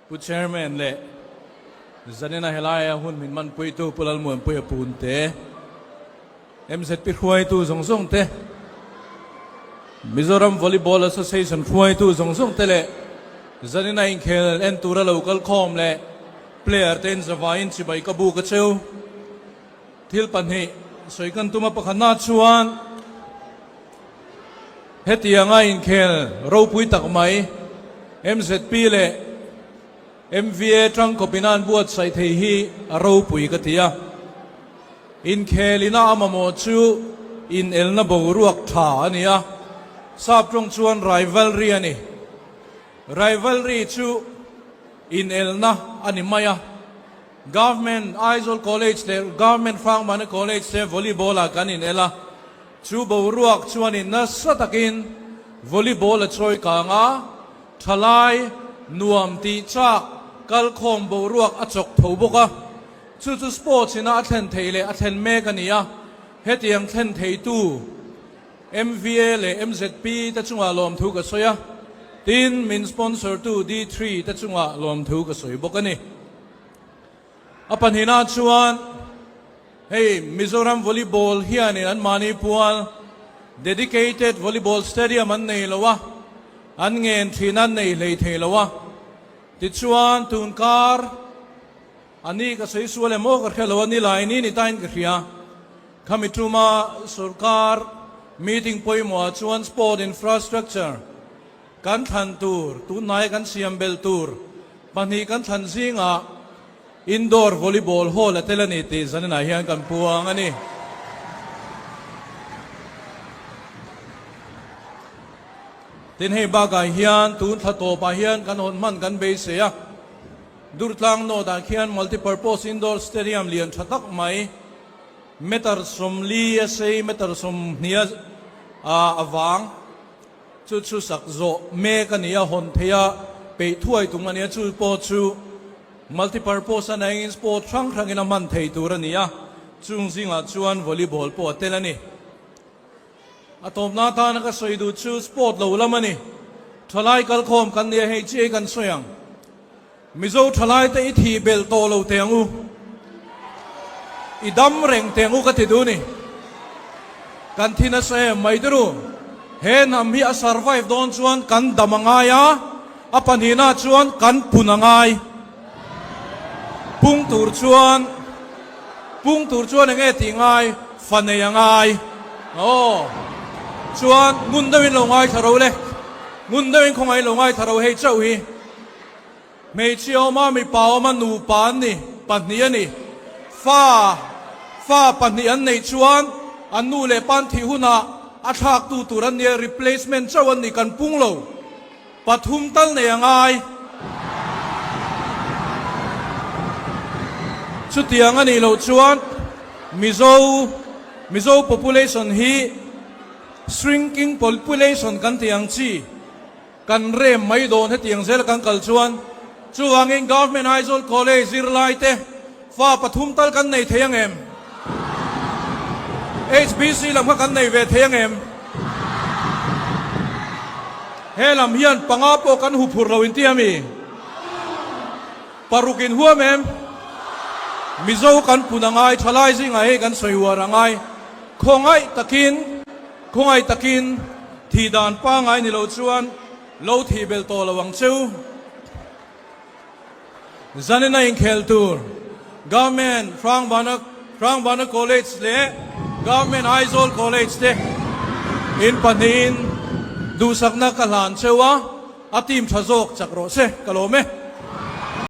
Pu Chairman leh Zanina helaia hun min manpuitu Pu Lalmuanpuia Punte, MZP hruaitu zawng zawng te, Mizoram Volleyball Association hruaitu zawng zawng te leh Zanina inkhel en tura lo kal khawm leh player te in zavaiin chibai ka buk a cheu. Thil pahnih sawi kan tum a, pakhatna chuan hetianga inkhel ropui tak mai MZP leh MVA tangkawpin a an buatsaih thei hi a ropui ka ti a. Inkhel ina a mamawh chu inelna boruak tha a ni a, sap tawng chuan rivalry a ni. Rivalry chu inelna a ni mai a. Government Aizawl College leh Government Hrangmana College te volleyball ah kan inel a, chu boruak chuanin nasa takin volleyball a chawi kang a, thalai nuam tih chak kalkhawm boruak a chawk tho bawk a, chu chu sports ina a thlen theih leh a thlen mek a ni a, hetiang thlen theitu MVA leh MZP te chungah lawmthu ka sawi a, tin min sponsor tu D-three te chungah lawmthu ka sawi bawk a ni. A pahnihna chuan hei Mizoram Volleyball hianin an mahni pual dedicated volleyball stadium an nei lo a, an ngen thin an nei hlei thei lo a. Tichuan tunkar a ni ka sawi sual em aw ka hria lo a, nilai ni ni tain ka hria. Khami tuma sorkar meeting pawimawhah chuan sport infrastructure Kan thlan tur, tunhnaia kan siam belh tur pahnih kan thlan zingah indoor volleyball hall a tel a ni tih zaninah hian kan puang a ni. Tin, hei bakah hian tun thla tawpah hian kan hawn hman kan beisei a, Durtlang North-ah khian multipurpose indoor stadium lian tha tak mai, meter 40 a sei, meter 20 a vang, Chu chu sak zawh mek a ni a, hawn theih a, peih thuai tum a ni a, chu pawh chu multipurpose a naengin sport hrang hrangin a hman thei tur a ni a, chung zingah chuan volleyball pawh a tel a ni. A tawpna atana ka sawi duh chu sport lo lam a ni. Thalai kalkhawm kan ni a, hei chiah hi kan sawi ang. Mizo thalai te i thih belh tawh lo teh ang u. I dam reng teh ang u ka ti duh ni. Kan thi nasa em mai te ru. He hnam hi a survive dawn chuan kan dam a ngai a, a pahnihna chuan kan pun a ngai. Pung tur chuan pung tur chuan enge tih ngai? Fa nei a ngai. Aw. Chuan ngun deuhin lo ngaithla ro le. Ngun deuhin khawngaih lo ngaithla ro hei chauh hi. Hmeichhia awma mipa awma nupa an ni, pahnih a ni. Fa, fa pahnih an neih chuan an nu leh pa an thih hunah a thlaktu tur an nia, replacement chauh an ni, kan pung lo. Pathum tal nei a ngai. Chutiang a nih loh chuan Mizo, Mizo population hi shrinking population kan tih ang chi. Kan rem mai dawn hetiang zela kan kal chuan chuvangin Government Aizawl College zirlai te fa pathum tal kan nei thei ang em? HBC lam kha kan nei ve thei ang em? He lam hian panga pawh kan hu phur lo inti ami? Paruk in huam em? Mizo kan pun angai, thalai zingah hei kan sawi uar angai. Khawngaih takin. Khawngaih takin thih dan pangai ni lo chuan lo thih belh tawh lo ang cheu. Zanina inkhel tur Government Hrangbana Hrangbana College leh Government Aizawl College te in pahnihin duhsakna ka hlan cheu a, a team tha zawk chak rawh se ka lawm e.